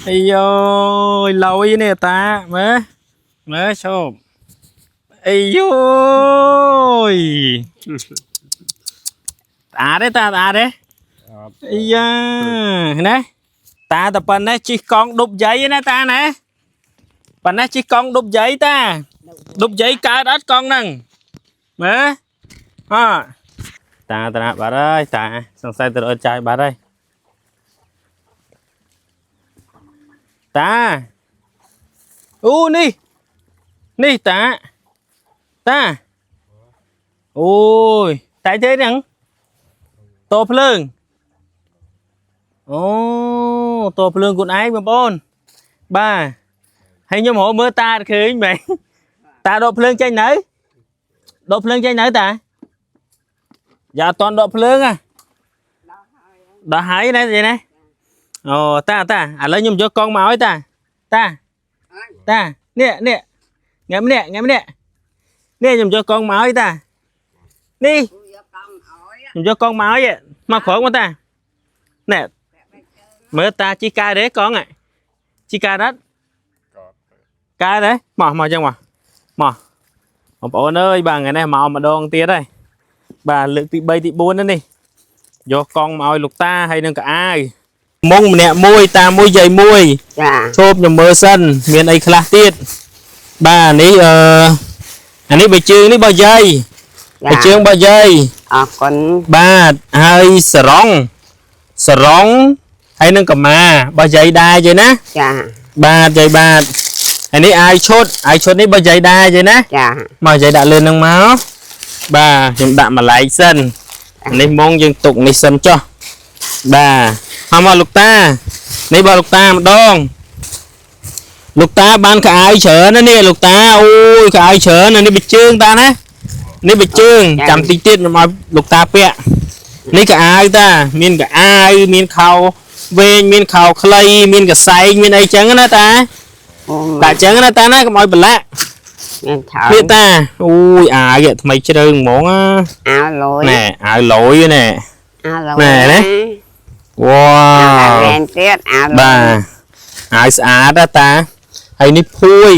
អាយយលយនេះតាមើលមើលឈប់អាយយស្អាតទេតាស្អាតទេអាយ៉ាណាតាតែប៉ុណ្ណេះជិះកង់ឌុបយាយណាតាណាប៉ុណ្ណេះជិះកង់ឌុបយាយតាឌុបយាយកើតអត់កង់ហ្នឹងមើលអតាតាបាត់ហើយតាសង្ស័យទៅអត់ចាយបាត់ហើយ តាអូនេះនេះតាតាអូយតែទេហ្នឹងតភ្លើងអូតភ្លើងខ្លួនឯងបងប្អូនបាទហើយខ្ញុំរកមើលតាអត់ឃើញមែនតាដកភ្លើងចេញនៅដកភ្លើងចេញនៅតាយ៉ាអត់តន់ដកភ្លើងហ៎ដល់ហើយណាទេណាអូតាតាឥឡូវខ្ញុំយកកង់មកឲ្យតាតា តានេះនេះថ្ងៃម្នាក់ថ្ងៃម្នាក់នេះខ្ញុំយកកង់មកឲ្យតានេះខ្ញុំយកកង់មកឲ្យមកក្រោមមកតានេះមើលតាជីកាទេកង់ជីការត់កាទេមកមកចឹងមកមកបងប្អូនអើយបាទថ្ងៃនេះមកម្ដងទៀតហើយបាទលើកទី3ទី4នេះយកកង់មកឲ្យលោកតាហើយនឹងកអាវមុងម្នាក់មួយតាមួយយាយមួយ ចា ឈប់ខ្ញុំមើលសិនមានអីខ្លះទៀតបាទនេះអឺអានេះបីជើងនេះបើយាយបីជើងបើយាយ អរគុណ បាទហើយសរងសរងហើយនឹងកម្មាបើយាយដែរយាយណា ចា បាទយាយបាទហើយនេះអាវឈុតអាវឈុតនេះបើយាយដែរយាយណា ចា មកយាយដាក់លើនឹងមកបាទខ្ញុំដាក់ម្លែកសិនអានេះម៉ងយើងទុកនេះសិនចុះបាទហើយមកលោកតានេះបើលោកតាម្ដង លោកតាបានខោអាវច្រើនណាស់នេះលោកតាអូយខោអាវច្រើនណាស់នេះបិជើងតាណានេះបិជើងចាំតិចទៀតខ្ញុំឲ្យលោកតាពាក់នេះខោអាវតា មានកអាវមានខោវែងមានខោខ្លីមានកសែងមានអីចឹងណាតា អូ ដាក់ចឹងណាតាណាកុំឲ្យប្រឡាក់ មានច្រើន នេះតាអូយអាវថ្មីជ្រើងហ្មងណា អាវលយ ណែអាវលយណែ អាវលយ ណែណា វ៉ា អាវ វ វែងទៀតអាវលយ បាទអាវស្អាតណាតាហើយនេះភួយ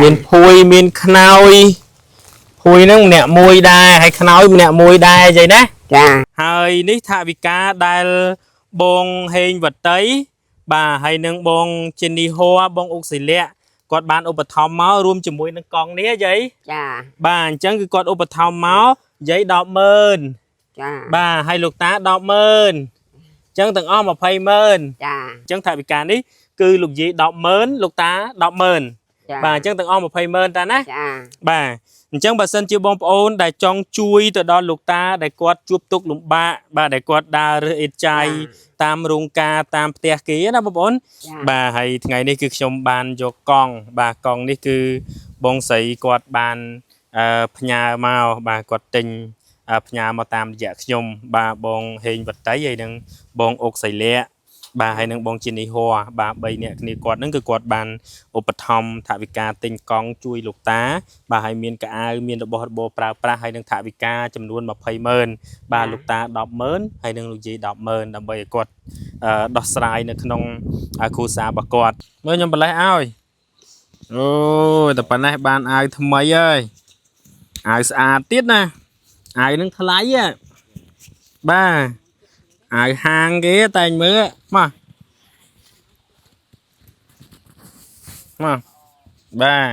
មានភួយមានខ្នើយភួយហ្នឹងម្នាក់មួយដែរហើយខ្នើយម្នាក់មួយដែរអញ្ចឹងណា ចា ហើយនេះថាវិការដែលបងហេងវតីបាទហើយនឹងបងជេនីហួរបងអុកសិលៈគាត់បានឧបត្ថម្ភមករួមជាមួយនឹងកង់នេះយាយ ចា បាទអញ្ចឹងគឺគាត់ឧបត្ថម្ភមកយាយ100000 ចា បាទហើយលោកតា100000អញ្ចឹងទាំងអស់200,000 ចា អញ្ចឹងថាវិការនេះគឺលោកយាយ100000លោកតា100000 ចា បាទអញ្ចឹងទាំងអស់200,000តាណា ចា បាទអញ្ចឹងបើសិនជាបងប្អូនដែលចង់ជួយទៅដល់លោកតាដែលគាត់ជួបទុក្ខលំបាកបាទដែលគាត់ដើររើសអេតចាយតាមរោងការតាមផ្ទះគេណាបងប្អូន ចា បាទហើយថ្ងៃនេះគឺខ្ញុំបានយកកង់បាទកង់នេះគឺបងស្រីគាត់បានអឺផ្ញើមកបាទគាត់ទិញអឺផ្ញើមកតាមរយៈខ្ញុំបាទបងហេងវតីហើយនិងបងអុកសីលៈបាទហើយនិងបងជានីហួរបាទ3នាក់គ្នាគាត់ហ្នឹងគឺគាត់បានឧបត្ថម្ភថវិកាទិញកង់ជួយលោកតា បាទហើយមានកៅអៅមានរបស់របរប្រើប្រាស់ហើយនឹងថវិកាចំនួន200,000បាទលោកតា100000ហើយនិងលោកយាយ100000ដើម្បីឲ្យគាត់អឺដោះស្រាយនៅក្នុងគ្រួសាររបស់គាត់មើលខ្ញុំបន្លេះឲ្យអូយតែប៉ុណ្ណេះបានអាវថ្មីហើយអាវស្អាតទៀតណាអាវនឹងថ្លៃហ៎បាទអាវហាងគេតែងមើលមកមកបាទ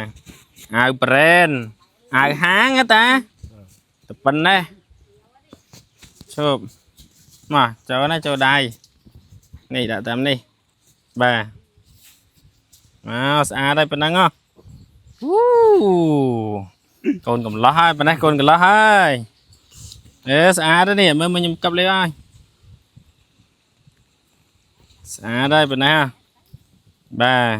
អាវប្រេនអាវហាងហ៎តាតែប៉ុណ្ណេះឈប់មកចូលណាចូលដៃនេះដាក់តាមនេះបាទមកស្អាតហើយប៉ុណ្ណឹងហ៎អូកូនកំឡោះហើយប៉ុណ្ណេះកូនកំឡោះហើយអេស្អាតហើយនេះមើលមើលខ្ញុំកាប់លេហើយស្អាតហើយប៉ុណ្ណេះហ៎បាទ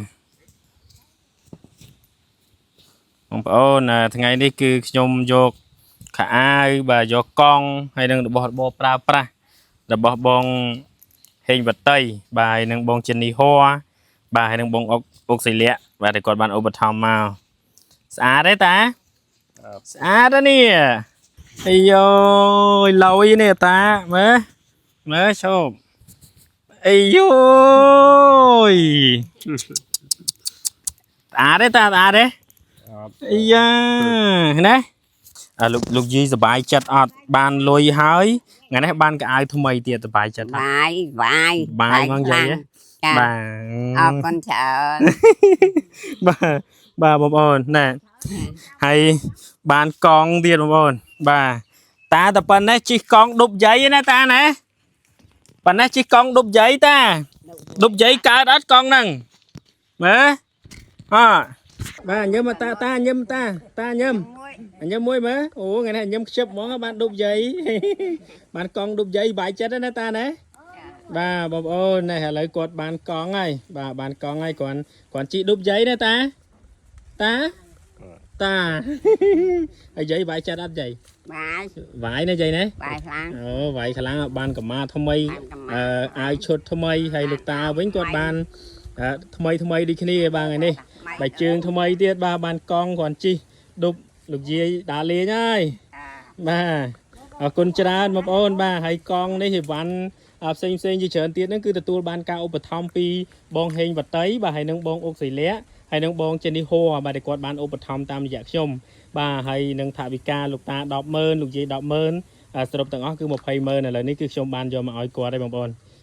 បងប្អូនអាថ្ងៃនេះគឺខ្ញុំយកខោអាវបាទយកកង់ហើយនឹងរបស់របរប្រើប្រាស់របស់បងហេងវតីបាទហើយនឹងបងជិននីហួរបាទហើយនឹងបងអុកអុកសិលៈបាទដែលគាត់បានឧបត្ថម្ភមកស្អាតទេតាស្អាតណាស់នេះអាយយលយនេះតាមើលមើលឈប់ អីយយស្អាតទេតាស្អាតទេអីយ៉ាណាអាលោកលោកយាយសប្បាយចិត្តអត់បានលុយហើយថ្ងៃនេះបានកៅអៅថ្មីទៀតសប្បាយចិត្តអត់ បាយបាយ បាយហ្មងយាយហ៎ ចា បាទ អរគុណច្រើន បាទបាទបងប្អូនណែហើយបានកង់ទៀតបងប្អូនបាទតាតែប៉ុណ្ណេះជិះកង់ដប់យាយណាតាណាប៉ុណ្ណេះជិះកង់ដប់យាយតាដប់យាយកើតអត់កង់ហ្នឹងមើលអបាទញឹមមកតាតាញឹមតាតាញឹមញឹមមួយមើលអូថ្ងៃនេះញឹមខ្ជិបហ្មងបានដប់យាយ បានកង់ដប់យាយបាយចិត្តណាតាណា បាទបងប្អូននេះឥឡូវគាត់បានកង់ហើយបាទបានកង់ហើយគាត់គាត់ជីឌុបយាយណាតាតាតា ហើយយាយវាយចិត្តអត់យាយ បាយ វាយណាយាយណា បាយខ្លាំង អូវាយខ្លាំងបានកម៉ាថ្មី បានកម៉ា អឺអាវឈុតថ្មីហើយលោកតាវិញគាត់បានអឺថ្មីថ្មីដូចគ្នាបាទថ្ងៃនេះបាយជើងថ្មីទៀតបាទបានកង់គាត់ជីឌុបលោកយាយដើរលេងហើយ បាទអរគុណច្រើនបងប្អូនបាទហើយកង់នេះអីវ៉ាន់អាផ្សេងផ្សេងជាច្រើនទៀតហ្នឹងគឺទទួលបានការឧបត្ថម្ភពីបងហេងវតីបាទហើយនិងបងអុកសីលៈហើយនិងបងចេនីហួរបាទដែលគាត់បានឧបត្ថម្ភតាមរយៈខ្ញុំបាទហើយនឹងថវិកាលោកតា100000លោកយាយ100000អាសរុបទាំងអស់គឺ200,000ឥឡូវនេះគឺខ្ញុំបានយកមកឲ្យគាត់ហើយបងប្អូន។